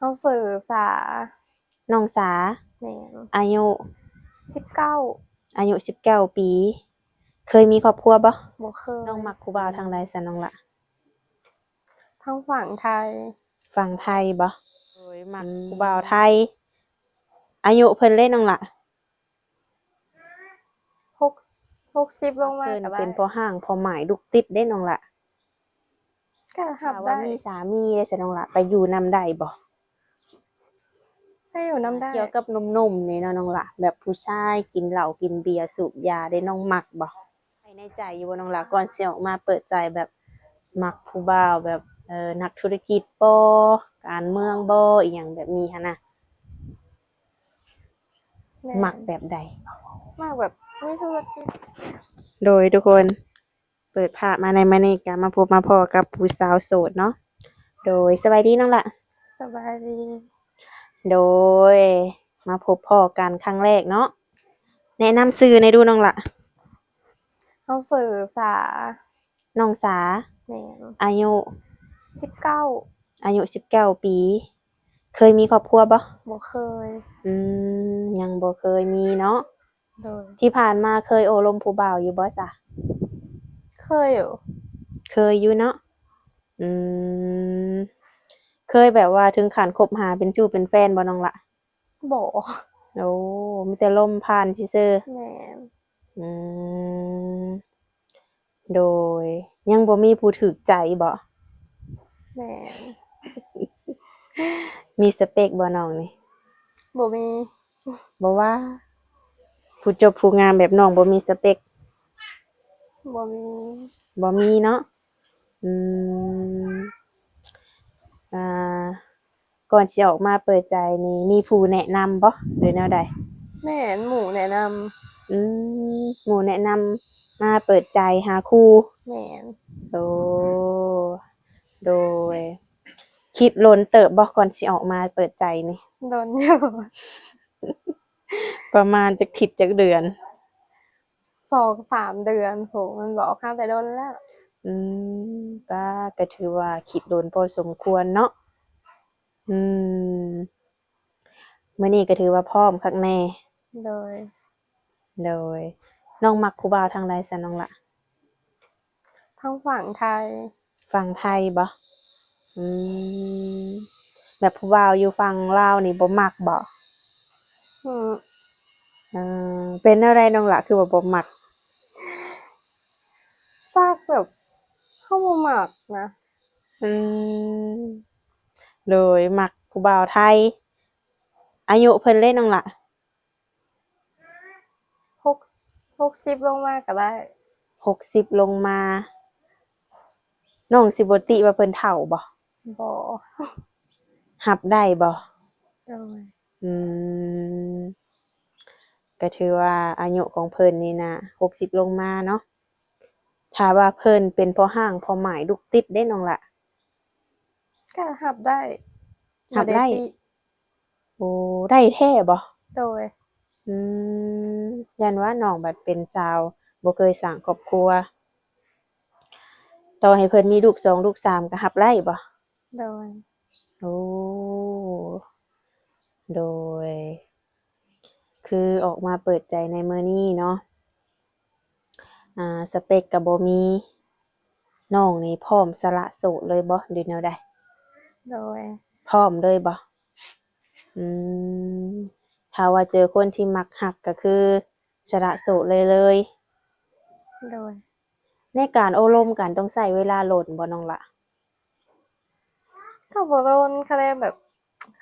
ນ້ອງຊື່ສາ. ນ້ອງສາ. ແມ່ນ. ອາຍຸ? ສິບເກົ້າ. ອາຍຸສິບເກົ້າປີ. ເຄີຍມີຄອບຄົວບໍ່? ບໍ່ເຄີຍ. ນ້ອງມັກຜູ້ບ່າວທາງໃດຊະນ້ອງລະ? ທາງຝັ່ງໄທ. ຝັ່ງໄທບໍ່? ໂດຍ ມັກຜູ້ບ່າວໄທ. ອາຍຸເພິ່ນເດ້ນ້ອງລະ? ຫົກ ຫົກສິບລົງມາກໍໄດ້. ເປັນພໍ່ຮ້າງພໍ່ໝ້າຍລູກຕິດເດ້ນ້ອງລະ. ກໍຮັບໄດ້. ຖ້າວ່າມີສາມີເດ້ຊະນ້ອງລະ ໄປຢູ່ນຳໄດ້ບໍ່? ໄປຢູ່ນຳໄດ້. ກ່ຽວກັບໜຸ່ມໆນີ້ເນາະນ້ອງລະ ແບບຜູ້ຊາຍກິນເຫຼົ້າກິນເບຍສູບຢາເດ້ ນ້ອງມັກບໍ່? ໃນໃຈຢູ່ບໍ່ນ້ອງລະ ກ່ອນຊິອອກມາເປີດໃຈ ແບບມັກຜູ້ບ່າວແບບ ເອີ ນັກທຸລະກິດບໍ່ ການເມືອງບໍ່ ອີ່ຫຍັງແບບນີ້ຫັ້ນນະ? ແມ່ນ. ມັກແບບໃດ? ມັກແບບມີທຸລະກິດ. ໂດຍ ທຸກຄົນ ເປີດພາບມາໃນມື້ນີ້ກໍມາພົບມາພໍ້ກັບຜູ້ສາວໂສດເນາະ. ໂດຍ ສະບາຍດີນ້ອງລະ. ສະບາຍດີ. ໂດຍ ມາພົບພໍ້ກັນຄັ້ງແລກເນາະ. ແນະນຳຊື່ແດ່ດູນ້ອງລະ. ເຮົາຊື່ສາ. ນ້ອງສາ. ແມ່ນ. ອາຍຸ? ສິບເກົ້າ. ອາຍຸສິບເກົ້າປີ. ເຄີຍມີຄອບຄົວບໍ່? ບໍ່ເຄີຍ. ອືມ ຍັງບໍ່ເຄີຍມີເນາະ. ໂດຍ. ທີ່ຜ່ານມາເຄີຍໂອ້ລົມຜູ້ບ່າວຢູ່ບໍ່ສະ? ເຄີຍຢູ່. ເຄີຍຢູ່ເນາະ. ອືມ ເຄີຍແບບວ່າເຖິງຂັ້ນຄົບຫາເປັນຊູ້ເປັນແຟນບໍ່ນ້ອງລະ? ບໍ່. ໂອ້ ມີແຕ່ລົມຜ່ານຊື່ໆ. ແມ່ນ. ອືມ ໂດຍ ຍັງບໍ່ມີຜູ້ຖືກໃຈບໍ່? ແມ່ນ. ມີສະເປັກບໍ່ນ້ອງນີ້? ບໍ່ມີ. ບໍ່ວ່າ ຜູ້ຈົບຜູ້ງາມແບບນ້ອງບໍ່ມີສະເປັກ? ບໍ່ມີ. ບໍ່ມີເນາະ. ອືມ ອ່າ ກ່ອນຊິອອກມາເປີດໃຈນີ້ ມີຜູ້ແນະນຳບໍ່ ຫຼືແນວໃດ? ແມ່ນ ໝູ່ແນະນຳ. ອືມ ໝູ່ແນະນຳມາເປີດໃຈຫາຄູ່. ແມ່ນ. ໂອ້ ໂດຍ ຄິດດົນເຕີບບໍ່ ກ່ອນຊິອອກມາເປີດໃຈນີ້? ດົນຢູ່. ປະມານຈັກທິດຈັກເດືອນ? ສອງສາມເດືອນພຸ້ນ ມັນບອກເຮົາແຕ່ດົນແລ້ວ. ອືມ ປ້າ ກໍຖືວ່າຄິດດົນພໍສົມຄວນເນາະ. ອືມ ມື້ນີ້ກໍຖືວ່າພ້ອມຄັກແນ່. ໂດຍ. ໂດຍ ນ້ອງມັກຜູ້ບ່າວທາງໃດຊະນ້ອງລະ? ທາງຝັ່ງໄທ. ຝັ່ງໄທບໍ່? ອືມ ແບບຜູ້ບ່າວຢູ່ຝັ່ງລາວນີ້ບໍ່ມັກບໍ່? ອືມ ເອີ ເປັນແນວໃດນ້ອງລະ ຄືວ່າບໍ່ມັກ? ຈັກ ແບບເຮົາບໍ່ມັກນະ. ອືມ ໂດຍ ມັກຜູ້ບ່າວໄທ. ອາຍຸເພິ່ນເດ້ນ້ອງລະ? ຫົກ ຫົກສິບລົງມາກໍໄດ້. ຫົກສິບລົງມາ. ນ້ອງຊິບໍ່ຕິວ່າເພິ່ນເຖົ້າບໍ່? ບໍ່. ຮັບໄດ້ບໍ່? ໂດຍ. ອືມ ກໍຖືວ່າອາຍຸຂອງເພິ່ນນີ້ນະ ຫົກສິບລົງມາເນາະ. ຖ້າວ່າເພິ່ນເປັນພໍ່ຮ້າງພໍ່ໝ້າຍລູກຕິດເດ້ນ້ອງລະ? ກໍຮັບໄດ້. ຮັບໄດ້. ບໍ່ໄດ້ຕິ. ໂອ້ ໄດ້ແທ້ບໍ່? ໂດຍ. ອືມ ຢ້ານວ່ານ້ອງບັດເປັນສາວ ບໍ່ເຄີຍສ້າງຄອບຄົວ ຕໍ່ໃຫ້ເພິ່ນມີລູກສອງລູກສາມກໍຮັບໄດ້ບໍ່? ໂດຍ. ໂອ້ ໂດຍ ຄືອອກມາເປີດໃຈໃນມື້ນີ້ເນາະ ອ່າ ສະເປັກກໍບໍ່ມີ. ນ້ອງນີ້ພ້ອມສະຫຼະໂສດເລີຍບໍ່ ຫຼືແນວໃດ? ໂດຍ. ພ້ອມເລີຍບໍ່? ອືມ ຖ້າວ່າເຈີຄົນທີ່ມັກຮັກກໍຄືສະຫຼະໂສດເລີຍເລີຍ. ໂດຍ. ໃນການໂອ້ລົມກັນຕ້ອງໃຊ້ເວລາດົນບໍ່ນ້ອງລະ? ກໍບໍ່ດົນ ຄະແນນແບບ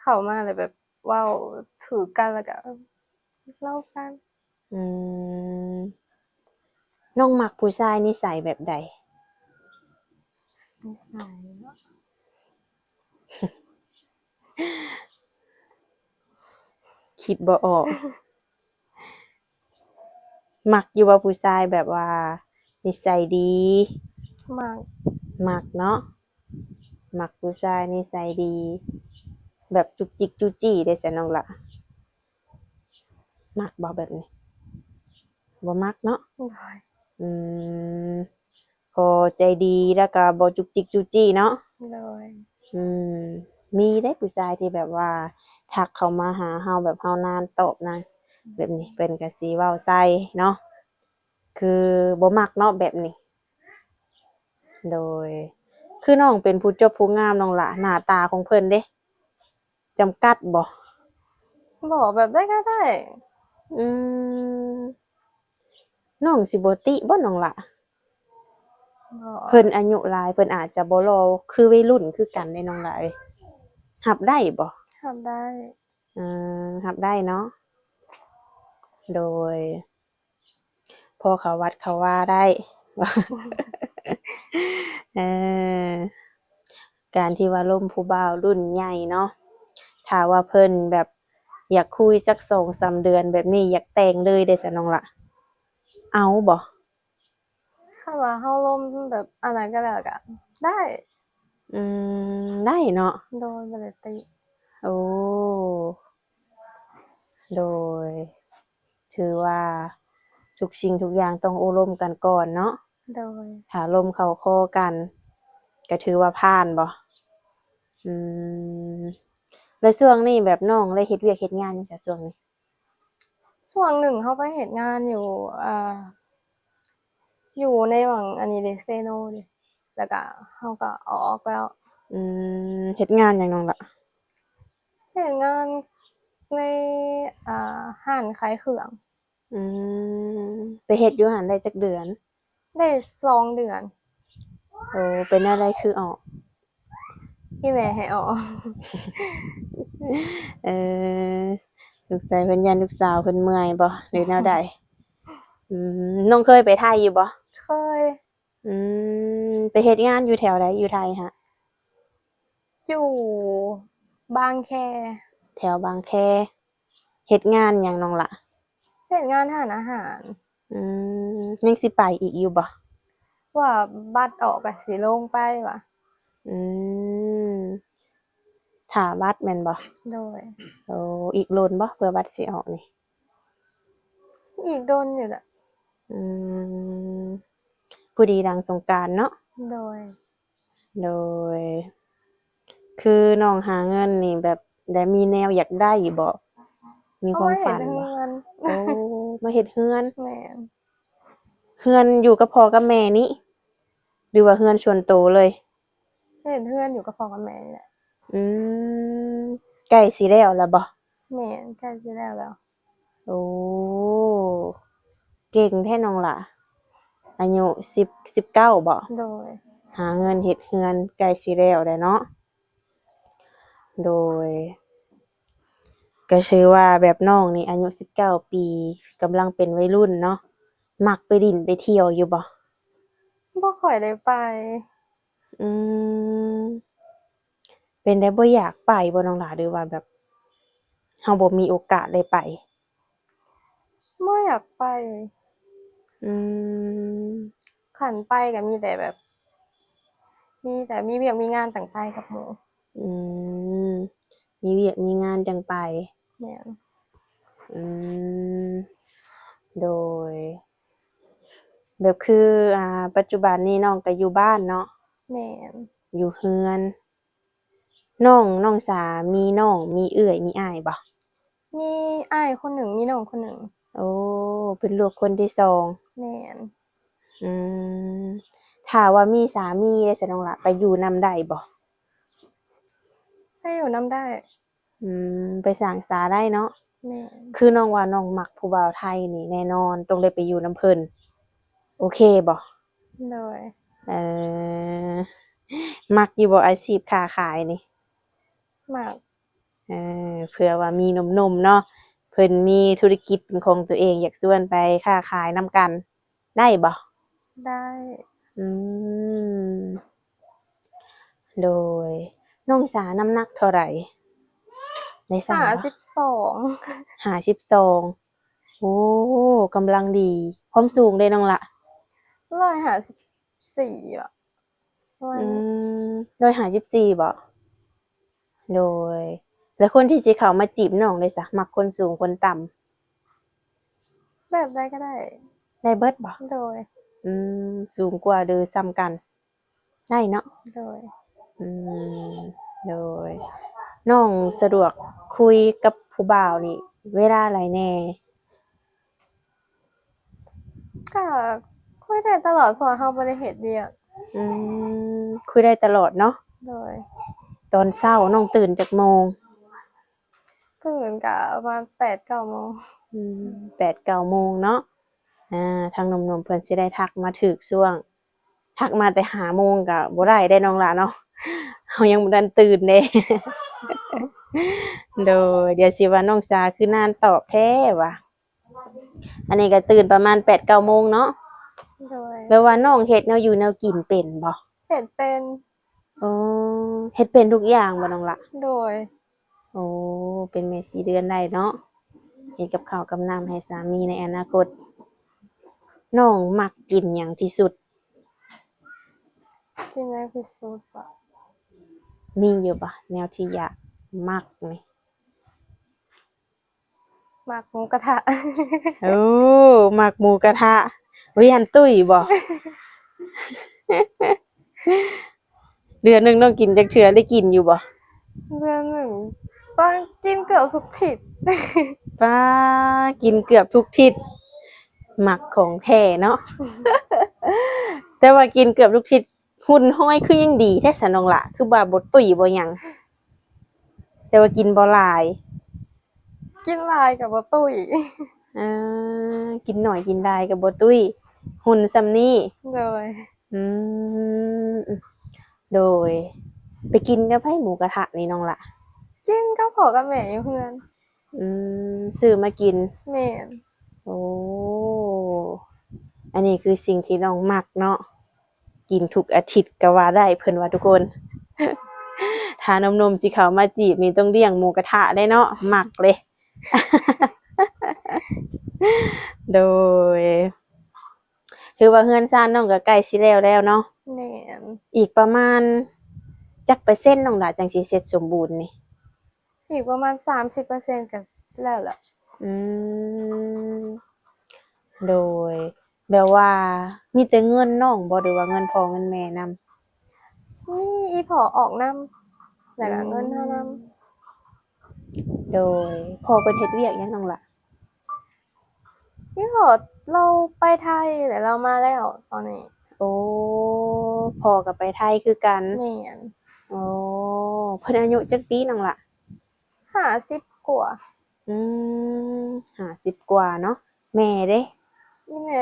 ເຂົ້າມາແລ້ວແບບເວົ້າຖືກກັນ ແລ້ວກໍເວົ້າກັນ. ອືມ ນ້ອງມັກຜູ້ຊາຍນິໄສແບບໃດ? ນິໄສເນາະ ຄິດບໍ່ອອກ. ມັກຢູ່ບໍ່ຜູ້ຊາຍແບບວ່ານິໄສດີ? ມັກ. ມັກເນາະ ມັກຜູ້ຊາຍນິໄສດີ ແບບຈຸກຈິກຈູ້ຈີ້ເດ້ຊັ້ນນ້ອງລະ ມັກບໍ່ແບບນີ້? ບໍ່ມັກເນາະ. ໂດຍ. ອືມ ພໍໃຈດີ ແລ້ວກໍບໍ່ຈຸກຈິກຈູ້ຈີ້ເນາະ. ໂດຍ. ອືມ ມີເດ້ຜູ້ຊາຍທີ່ແບບວ່າທັກເຂົ້າມາຫາເຮົາ ແບບເຮົານານຕອບນານ ແບບນີ້ເພິ່ນກໍຊິເວົ້າໃສ່ເນາະ ຄືບໍ່ມັກເນາະແບບນີ້. ໂດຍ ຄືນ້ອງເປັນຜູ້ຈົບຜູ້ງາມ ນ້ອງຫຼ້າ ໜ້າຕາຂອງເພິ່ນເດ້ ຈຳກັດບໍ່? ບໍ່ ແບບໃດກໍໄດ້. ອືມ ນ້ອງຊິບໍ່ຕິບໍ່ ນ້ອງຫຼ້າ? ບໍ່ ເພິ່ນອາຍຸຫຼາຍ ເພິ່ນອາດຈະບໍ່ຫຼໍ່ຄືໄວລຸ້ນຄືກັນເດ້ ນ້ອງຫຼ້າເອີຍ. ຮັບໄດ້ບໍ່? ຮັບໄດ້. ເອີ ຮັບໄດ້ເນາະ. ໂດຍ ພໍເຂົ້າວັດເຂົ້າວາໄດ້. ເອີ ການທີ່ວ່າລົມຜູ້ບ່າວລຸ້ນໃຫຍ່ເນາະ ຖ້າວ່າເພິ່ນແບບຢາກຄຸຍຈັກສອງສາມເດືອນແບບນີ້ ຢາກແຕ່ງເລີຍເດ້ຊະ ນ້ອງຫຼ້າ ເອົາບໍ່? ຄັນວ່າເຮົາລົມແບບອັນນັ້ນກໍແລ້ວກໍໄດ້. ອືມ ໄດ້ເນາະ. ໂດຍ ບໍ່ໄດ້ຕິ. ໂອ້ ໂດຍ ຖືວ່າທຸກສິ່ງທຸກຢ່າງຕ້ອງໂອ້ລົມກັນກ່ອນເນາະ. ໂດຍ ຖ້າລົມເຂົ້າຄໍກັນ ກໍຖືວ່າຜ່ານບໍ່? ອືມ ແລ້ວຊ່ວງນີ້ແບບນ້ອງໄດ້ເຮັດວຽກເຮັດງານຫຍັງຊະຊ່ວງນີ້? ຊ່ວງໜຶ່ງເຮົາໄປເຮັດງານຢູ່ ເອີ ຢູ່ໃນຫວ່າງອັນນີ້ເດ ເຊໂນເດ ແລ້ວກະເຮົາກະອອກແລ້ວ. ອືມ ເຮັດງານຫຍັງນ້ອງລະ? ເຮັດງານໃນ ອ່າ ຮ້ານຂາຍເຄື່ອງ. ອືມ ໄປເຮັດຢູ່ຫັ້ນໄດ້ຈັກເດືອນ? ໄດ້ສອງເດືອນ. ໂອ້ ເປັນແນວໃດຄືອອກ? ອີ່ແມ່ໃຫ້ອອກ. ເອີ ສົງໄສເພິ່ນຢ້ານລູກສາວເພິ່ນເມື່ອຍບໍ່ ຫຼືແນວໃດ? ອືມ ນ້ອງເຄີຍໄປໄທຢູ່ບໍ່? ເຄີຍ. ອືມ ໄປເຮັດງານຢູ່ແຖວໃດ ຢູ່ໄທຫະ? ຢູ່ບາງແຄ. ແຖວບາງແຄ. ເຮັດງານຫຍັງນ້ອງລະ? ເຮັດງານຮ້ານອາຫານ. ອືມ ຍັງຊິໄປອີກຢູ່ບໍ່? ວ່າບັດອອກກໍຊິລົງໄປວ່າ. ອືມ ຖ້າບັດແມ່ນບໍ່? ໂດຍ. ໂອ້ ອີກດົນບໍ່ ເພື່ອບັດຊິອອກນີ້? ອີກດົນຢູ່ແຫຼະ. ອືມ ພໍດີຫຼັງສົງການເນາະ. ໂດຍ. ໂດຍ ຄືນ້ອງຫາເງິນນີ້ແບບໄດ້ມີແນວຢາກໄດ້ບໍ່? ມີຄວາມຝັນບໍ່? ເອົາມາເຮັດເຮືອນ. ໂອ້ ມາເຮັດເຮືອນ. ແມ່ນ. ເຮືອນຢູ່ກັບພໍ່ກັບແມ່ນີ້ ຫຼືວ່າເຮືອນສ່ວນໂຕເລີຍ? ເຮັດເຮືອນຢູ່ກັບພໍ່ກັບແມ່ນີ້ແຫຼະ. ອືມ ໃກ້ຊິແລ້ວແລ້ວບໍ່? ແມ່ນ ໃກ້ຊິແລ້ວແລ້ວ. ໂອ້ ເກັ່ງແທ້ນ້ອງຫຼ້າ ອາຍຸສິບ ສິບເກົ້າບໍ? ໂດຍ. ຫາເງິນເຮັດເຮືອນໃກ້ຊິແລ້ວແລ້ວເນາະ. ໂດຍ ກໍຖືວ່າແບບນ້ອງນີ້ອາຍຸສິບເກົ້າປີ ກຳລັງເປັນໄວລຸ້ນເນາະ ມັກໄປຫຼິ້ນໄປທ່ຽວຢູ່ບໍ່? ບໍ່ຄ່ອຍໄດ້ໄປ. ອືມ ເປັນໃດ ບໍ່ຢາກໄປບໍ່ນ້ອງຫຼ້າ ຫຼືວ່າແບບເຮົາບໍ່ມີໂອກາດໄດ້ໄປ? ບໍ່ຢາກໄປ. ອືມ ຄັນໄປກໍມີແຕ່ແບບ ມີແຕ່ມີວຽກມີງານຈັ່ງໄປກັບໝູ່. ອືມ ມີວຽກມີງານຈັ່ງໄປ. ແມ່ນ. ອືມ ໂດຍ ແບບຄື ອ່າ ປັດຈຸບັນນີ້ນ້ອງກໍຢູ່ບ້ານເນາະ? ແມ່ນ. ຢູ່ເຮືອນ. ນ້ອງ ນ້ອງສາມີນ້ອງ ມີເອື້ອຍ ມີອ້າຍບໍ່? ມີອ້າຍຄົນໜຶ່ງ ມີນ້ອງຄົນໜຶ່ງ. ໂອ້ ເປັນລູກຄົນທີສອງ. ແມ່ນ. ອືມ ຖ້າວ່າມີສາມີເດ້ຊະນ້ອງຫຼ້າ ໄປຢູ່ນຳໄດ້ບໍ່? ໄປຢູ່ນຳໄດ້. ອືມ ໄປສ້າງສາໄດ້ເນາະ. ແມ່ນ. ຄືນ້ອງວ່ານ້ອງມັກຜູ້ບ່າວໄທນີ້ ແນ່ນອນຕ້ອງໄດ້ໄປຢູ່ນຳເພິ່ນ ໂອເຄບໍ່? ໂດຍ. ເອີ ມັກຢູ່ບໍ່ອາຊີບຄ້າຂາຍນີ້? ມັກ. ເອີ ເພື່ອວ່າມີໜຸ່ມໆເນາະ ເພິ່ນມີທຸລະກິດເປັນຂອງຕົວເອງ ຢາກຊວນໄປຄ້າຂາຍນຳກັນ ໄດ້ບໍ່? ໄດ້. ອືມ ໂດຍ ນ້ອງສານ້ຳໜັກເທົ່າໃດ? ໄດ້ຊ່າງບໍ່? ຫ້າສິບສອງ. ຫ້າສິບສອງ. ໂອ້ ກຳລັງດີ. ຄວາມສູງເດ້ນ້ອງລະ? ຮ້ອຍຫ້າສິບສີ່ ປະມານ ອືມ ຮ້ອຍຫ້າສິບສີ່ບໍ? ໂດຍ ແລ້ວຄົນທີ່ຊິເຂົ້າມາຈີບນ້ອງເດ້ຊະ ມັກຄົນສູງຄົນຕ່ຳ? ແບບໃດກໍໄດ້. ໄດ້ເບິດບໍ? ໂດຍ. ອືມ ສູງກວ່າຫຼືສ່ຳກັນ? ໄດ້ເນາະ. ໂດຍ. ອືມ ໂດຍ ນ້ອງສະດວກຄຸຍກັບຜູ້ບ່າວນີ້ເວລາໃດແດ່? ກໍຄຸຍໄດ້ຕະຫຼອດ ເພາະວ່າເຮົາບໍ່ໄດ້ເຮັດວຽກ. ອືມ ຄຸຍໄດ້ຕະຫຼອດເນາະ. ໂດຍ. ຕອນເຊົ້ານ້ອງຕື່ນຈັກໂມງ? ຕື່ນກໍປະມານແປດເກົ້າໂມງ. ອືມ ແປດເກົ້າໂມງເນາະ. ອ່າ ທາງໜຸ່ມໆເພິ່ນຊິໄດ້ທັກມາຖືກຊ່ວງ ທັກມາແຕ່ຫ້າໂມງກໍບໍ່ໄດ້ເດ້ນ້ອງຫຼ້າເນາະ ເຮົາຍັງບໍ່ທັນຕື່ນເດ້. ໂດຍ ດຽວຊິວ່ານ້ອງສາຄືນານຕອບແທ້ວ່າ. ອັນນີ້ກໍຕື່ນປະມານແປດເກົ້າໂມງເນາະ. ໂດຍ. ແບບວ່ານ້ອງເຮັດແນວຢູ່ແນວກິນເປັນບໍ່? ເຮັດເປັນ. ອໍ ເຮັດເປັນທຸກຢ່າງບໍ່ນ້ອງຫຼ້າ? ໂດຍ. ໂອ້ ເປັນແມ່ສີ່ເດືອນໄດ້ເນາະ ເຮັດກັບເຂົ້າກັບນ້ຳໃຫ້ສາມີໃນອະນາຄົດ. ນ້ອງມັກກິນຫຍັງທີ່ສຸດ? ກິນຫຍັງທີ່ສຸດຫວາ? ມີຢູ່ບໍ່ແນວທີ່ຢາກມັກນີ້? ມັກໝູກະທະ. ໂອ້ ມັກໝູກະທະ. ວຽນຕຸ້ຍບໍ່? ເດືອນໜຶ່ງນ້ອງກິນຈັກເທື່ອ ໄດ້ກິນຢູ່ບໍ່? ເດືອນໜຶ່ງ ປາ ກິນເກືອບທຸກທິດ. ປາ ກິນເກືອບທຸກທິດ ມັກຂອງແທ້ເນາະ. ແຕ່ວ່າກິນເກືອບທຸກທິດ ຫຸ່ນຫ້ອຍຄືຍັງດີແທ້ສະນ້ອງຫຼ້າ ຄືວ່າບໍ່ຕຸ້ຍບໍ່ຫຍັງ ແຕ່ວ່າກິນບໍ່ຫຼາຍ. ກິນຫຼາຍກໍບໍ່ຕຸ້ຍ. ເອີ ກິນໜ້ອຍກິນຫຼາຍກໍບໍ່ຕຸ້ຍ ຫຸ່ນສ່ຳນີ້. ໂດຍ. ອືມ ໂດຍ. ໄປກິນກັບໃຜໝູກະທະນີ້ນ້ອງຫຼ້າ? ກິນກັບພໍ່ກັບແມ່ຢູ່ເຮືອນ. ອືມ ຊື້ມາກິນ. ແມ່ນ. ໂອ້ ອັນນີ້ຄືສິ່ງທີ່ນ້ອງມັກເນາະ ກິນທຸກອາທິດກໍວ່າໄດ້ ເພິ່ນວ່າທຸກຄົນ. ຖ້າໜຸ່ມໆຊິເຂົ້າມາຈີບນີ້ຕ້ອງລ້ຽງໝູກະທະໄດ້ເນາະ ມັກເລີຍ. ໂດຍ. ຖືວ່າເຮືອນຊານນ້ອງກໍໃກ້ຊິແລ້ວແລ້ວເນາະ. ແມ່ນ. ອີກປະມານຈັກເປີເຊັນນ້ອງຫຼ້າ ຈັ່ງຊິເສັດສົມບູນນີ້? ອີກປະມານສາມສິບເປີເຊັນກໍແລ້ວລະ. ອືມ ໂດຍ. ແບບວ່າມີແຕ່ເງິນນ້ອງບໍ່ ຫຼືວ່າເງິນພໍ່ເງິນແມ່ນຳ? ມີອີ່ພໍ່ອອກນຳ ແລ້ວກໍເງິນເຮົານຳ. ອືມ ໂດຍ. ພໍ່ເພິ່ນເຮັດວຽກຫຍັງນ້ອງຫຼ້າ? ອີ່ພໍ່ລາວໄປໄທ ແລ້ວລາວມາແລ້ວຕອນນີ້. ໂອ້ ພໍ່ກໍໄປໄທຄືກັນ. ແມ່ນ. ໂອ້ ເພິ່ນອາຍຸຈັກປີນ້ອງຫຼ້າ? ຫ້າສິບກວ່າ. ອືມ ຫ້າສິບກວ່າເນາະ. ແມ່ເດ້? ອີ່ແມ່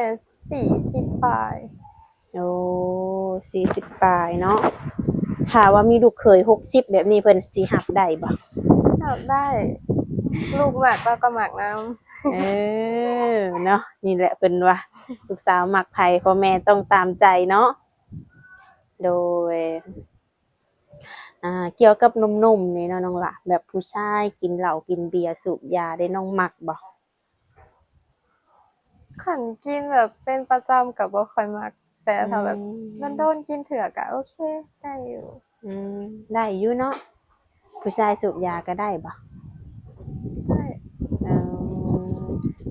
ສີ່ສິບປາຍ. ໂອ້ ສີ່ສິບປາຍເນາະ. ຖ້າວ່າມີລູກເຂີຍຫົກສິບແບບນີ້ ເພິ່ນຊິຮັບໄດ້ບໍ່? ຮັບໄດ້. ລູກມັກ ລາວກໍມັກນຳ. ເອີ ເນາະ ນີ້ແຫຼະເພິ່ນວ່າ ລູກສາວມັກໃຜ ພໍ່ແມ່ຕ້ອງຕາມໃຈເນາະ. ໂດຍ. ອ່າ ກ່ຽວກັບໜຸ່ມໆນີ້ເນາະນ້ອງຫຼ້າ ແບບຜູ້ຊາຍກິນເຫຼົ້າກິນເບຍສູບຢາເດ້ ນ້ອງມັກບໍ່? ຄັນກິນແບບເປັນປະຈຳກໍບໍ່ຄ່ອຍມັກ ແຕ່ຖ້າແບບ ອືມ ດົນໆກິນເທື່ອກໍໂອເຄ ໄດ້ຢູ່. ອືມ ໄດ້ຢູ່ເນາະ. ຜູ້ຊາຍສູບຢາກໍໄດ້ບໍ່? ໄດ້. ເອີ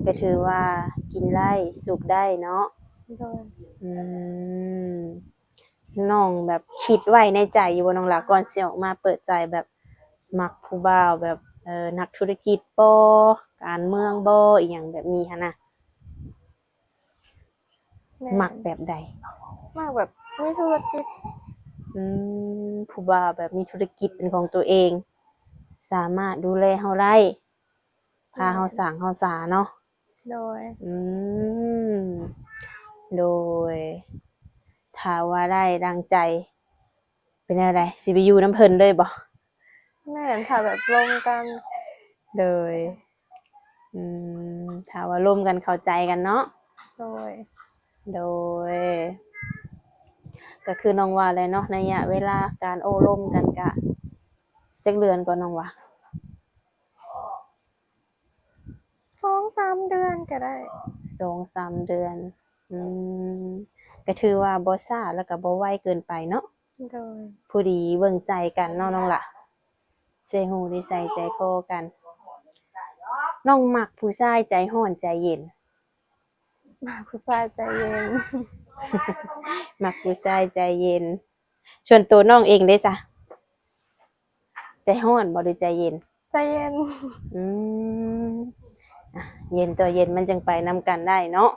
ກໍຖືວ່າກິນໄດ້ ສູບໄດ້ເນາະ. ໂດຍ. ອືມ ນ້ອງແບບຄິດໄວ້ໃນໃຈຢູ່ບໍ່ນ້ອງຫຼ້າ ກ່ອນຊິອອກມາເປີດໃຈ ແບບມັກຜູ້ບ່າວແບບ ເອີ ນັກທຸລະກິດບໍ ການເມືອງບໍ ອີ່ຫຍັງແບບນີ້ຫັ້ນນະ? ແມ່ນ. ມັກແບບໃດ? ມັກແບບມີທຸລະກິດ. ອືມ ຜູ້ບ່າວແບບມີທຸລະກິດເປັນຂອງຕົວເອງ ສາມາດດູແລເຮົາໄດ້ ພາເຮົາ ແມ່ນ ສ້າງເຮົາສາເນາະ. ໂດຍ. ອືມ ໂດຍ. ຖ້າວ່າໄດ້ດັ່ງໃຈ ເປັນແນວໃດ ຊິໄປຢູ່ນຳເພິ່ນເລີຍບໍ່? ແມ່ນ ຖ້າແບບລົມກັນ. ໂດຍ. ອືມ ຖ້າວ່າລົມກັນເຂົ້າໃຈກັນເນາະ. ໂດຍ. ໂດຍ. ກໍຄືນ້ອງວ່າແຫຼະເນາະ ໄລຍະເວລາການໂອ້ລົມກັນກະຈັກເດືອນກໍນ້ອງວ່າ? ສອງສາມເດືອນກໍໄດ້. ສອງສາມເດືອນ. ອືມ ກໍຖືວ່າບໍ່ຊ້າ ແລ້ວກໍບໍ່ໄວເກີນໄປເນາະ. ໂດຍ. ພໍດີເບິ່ງໃຈກັນເນາະນ້ອງຫຼ້າ ຊິຮູ້ນິໄສໃຈຄໍກັນ. ນ້ອງມັກຜູ້ຊາຍໃຈຮ້ອນໃຈເຢັນ? ມັກຜູ້ຊາຍໃຈເຢັນ. ມັກຜູ້ຊາຍໃຈເຢັນ. ສ່ວນໂຕນ້ອງເອງເດ້ຊະ? ຈຮ້ອນບໍ່ ຫຼື ໃຈເຢັນ? ໃຈເຢັນ. ອືມ ອ່ະ ເຢັນຕົວະ ເຢັນມັນຈັ່ງໄປນຳກັນໄດ້ເນາະ.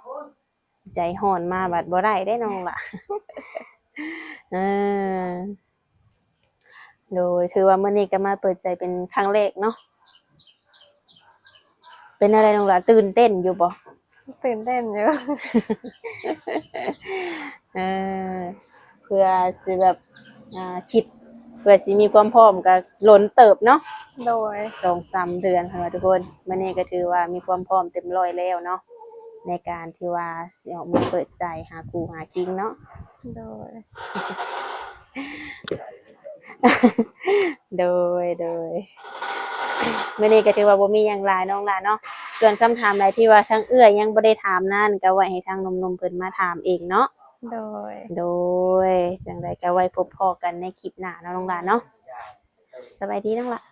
ໃຈຮ້ອນມາບັດບໍ່ໄດ້ເດ້ນ້ອງຫຼ້າ. ເອີ ໂດຍ ຖືວ່າມື້ນີ້ກໍມາເປີດໃຈເປັນຄັ້ງແລກເນາະ. ເປັນແນວໃດນ້ອງຫຼ້າ ຕື່ນເຕັ້ນຢູ່ບໍ່? ຕື່ນເຕັ້ນຢູ່. ເອີ ເພື່ອຊິແບບ ອ່າ ຄິດ ເພື່ອຊິມີຄວາມພ້ອມກໍດົນເຕີບເນາະ. ໂດຍ ສອງສາມເດືອນຫັ້ນວ່າທຸກຄົນ. ມື້ນີ້ກໍຖືວ່າມີຄວາມພ້ອມເຕັມຮ້ອຍແລ້ວເນາະ ໃນການທີ່ວ່າຊິອອກມາເປີດໃຈຫາຄູ່ຫາຄິງເນາະ. ໂດຍ ໂດຍ ໂດຍ ມື້ນີ້ກໍຖືວ່າບໍ່ມີຫຍັງຫຼາຍນ້ອງຫຼ້າເນາະ. ສ່ວນຄຳຖາມໃດທີ່ວ່າທາງເອື້ອຍຍັງບໍ່ໄດ້ຖາມນັ້ນ ກໍໄວ້ໃຫ້ທາງໜຸ່ມໆເພິ່ນມາຖາມເອງເນາະ. ໂດຍ ໂດຍ ຈັ່ງໃດກໍໄວ້ພົບພໍ້ກັນໃນຄລິບໜ້າເນາະນ້ອງຫຼ້າເນາະ. ສະບາຍດີນ້ອງຫຼ້າ.